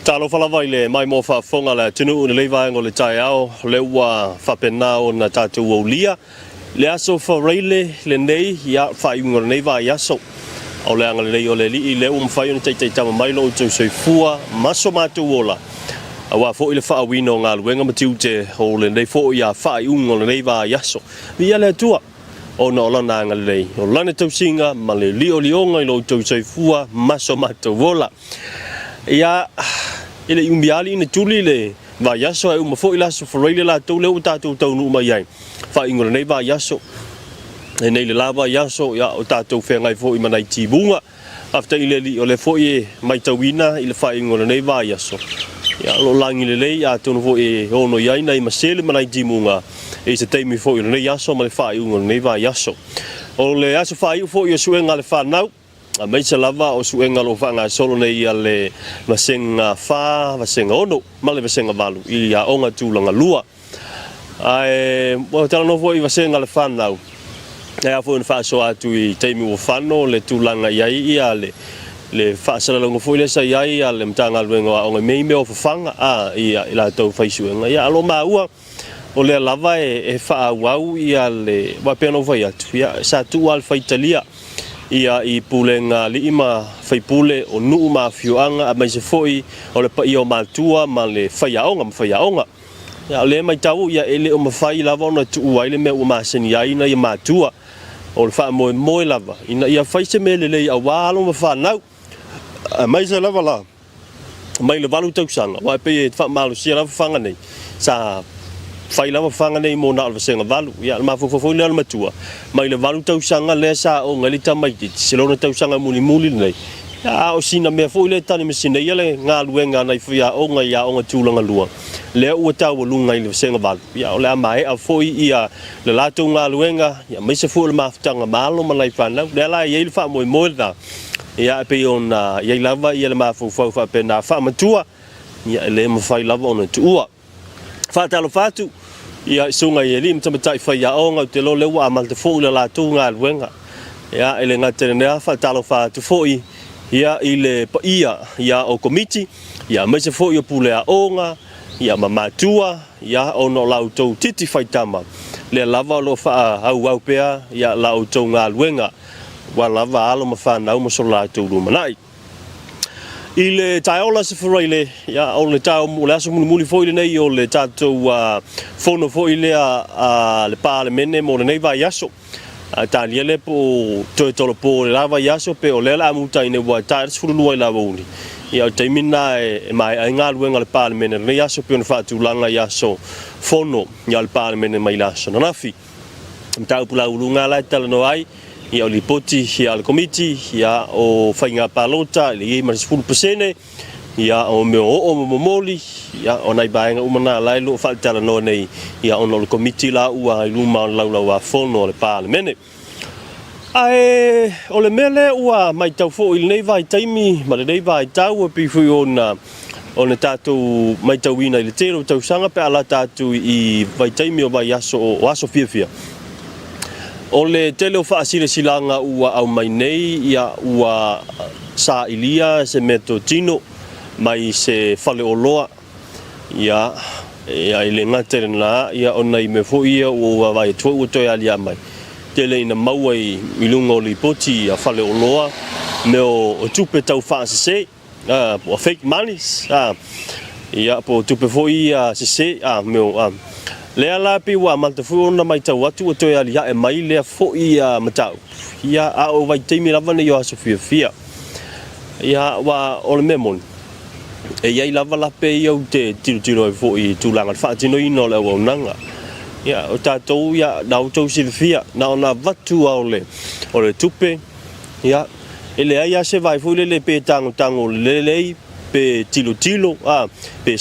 Talofa lava i le maimoa faafofoga a le atunuu i lenei vaega o le taeao, o lea ua faapena ona tatou aulia le aso Faraile lenei, ia, faaiuga o lenei vaiaso. O le agalelei o le Alii lea ua mafai ona taitaitama mai lo outou soifua ma so matou ola, aua foi le faaauina o galuega ma tiute o lenei foi faaiuga o lenei vaiaso. Viia le Atua ona o Lana agalelei, o Lana tausiga ma le liolioga i lo outou soifua ma so matou ola. Ia, e le i umi lava alii na tuli le vaiaso ae uma foi le aso Faraile latou lea ua tatou taunuu mai ai. Faaiuga o lenei vaiaso, e nei le la vaiaso, ia, o tatou feagai foi ma nai timuga. Faafetai i le Alii o lea foi e maitauina i le faaiuga o lenei vaiaso. Ia, o lo o lagi lelei, atonu foi e ono i ai nai masele ma nai timuga i se taimi foi o lenei aso ma le faaiuga o lenei vaiaso. O le aso faaiu foi o suega a le fanau, aemaise lava o suega o lo o faagasolo nei a le Vasega 4, Vasega 6 ma le Vasega 8 i aoga tulaga lua. Ae ua talanoa foi i vasega a le fanau, e ao foi ona faasoa atu i taimi ua fano le tulaga i ai ia le le faasalalauga foi lea sa i ai a le Matagaluega o Aoga i mea i mea o fafaga a ia i latou fai suega. Ia a o lo o maua o lea lava e e faaauau ia le aua e pei ona ou fai atu, ia sa tuu lava le faitalia ia i pulega a alii ma faipule o nuu ma afioaga aemaise foi o le paia o matua ma le faiaoga ma faiaoga. Ia, o lea e matau, ia, e le o mafai lava ona tuua ai le mea ua masani ai nai matua. O le faamoemoe lava ina ia fai se mea lelei aua alo ma fanau, aemaise lava la mai le 8 tausaga, aua e pei e faamalosia lava faga nei, sa fai lava faga nei mo na o le vasega 8. Ia, o le mafaufau foi lea o le matua, mai le 8 tausaga lea sa aoga ai le tamaitiiti, se lona tausaga mulimuli lenei, A o sina mea foi lea e tali masina ia le galuega a nai faiaoga i aoga tulaga lua, lea ua taualuga i le vasega 8, ia o le a maea foi ia le latou galuega, ia aemaise foi o le mafutaga ma alo ma nai fanau. Lea la e i ai le faamoemoe lena, ia e pei ona i ai lava ia le mafaufau faapena faamatua, ia e le mafai lava ona tuua. Faatalofa atu ia i susuga i alii ma tamaitai faiaoga, ou te iloa o lea ua amata foi le latou galuega. Ia, e le gata i lena, faatalofa atu foi ia i le paia ia o Komiti, ia aemaise foi o pule aoga, ia ma matua, ia ona o la outou titi faitama, lea lava o lo o faaauau pea ia la outou galuega, aua lava alo ma fanau ma so latou lumanai. I le taeao la Seferaile, ia, o le taeao, o le aso mulimuli foi lenei o le tatou fono foi lea a le Palemene mo lenei vaiaso. A talia lea po o toe tolopo i le la vaiaso pe o lea o le a muta ai nei ua taea le 12 i le aoauli. Ia, o le taimi lena e maea ai galuega a le Palemene i lenei aso pei ona faatulaga i aso fono a le Palemene mai le aso ananafi. Mataupu lauuluga la e talanoa ai, ia o lipoti ia a le komiti, ia o faiga palota i le i ai ma le 10%, ia o mea o oo ma momoli, ia o nai vaega uma na la e lo o faatalanoa nei, ia ona o le komiti la ua i luma o le Laulau-a-Fono a le Palemene. Ae o le mea lea ua matau foi i lenei vaitaimi ma lenei vaitau e pei foi ona ona tatou matauina i le tele o tausaga pe a lata atu i vaitaimi o vaiaso o aso fiafia. O le tele o faasilasilaga ua aumai nei, ia ua sailia se meatotino mai se faleoloa, ia, ia e le gata i lena, ia o nai mea foi ia ua ou vaavaai atu foi ua toe aliā mai, tele ina maua i luga o lipoti ia faleoloa mea o tupe tau faasese. Po o fake monies, ia po o tupe foi ia sese, mea o, lea la pei ua amata foi ona matau atu ua toe aliae mai lea foi mataupu, ia a o vaitaimi lava nei o aso fiafia. Ia aua o le mea moni, e i ai lava lape ia ou te tilotilo ai foi i tulaga o le faatinoina o le auaunaga. Ia o tatou ia, na outou silafia, na ona avatu lava o le tupe, Ia, e leai lava se vae foi lele pe tagotago lelei, pe tilotilo, a, pe.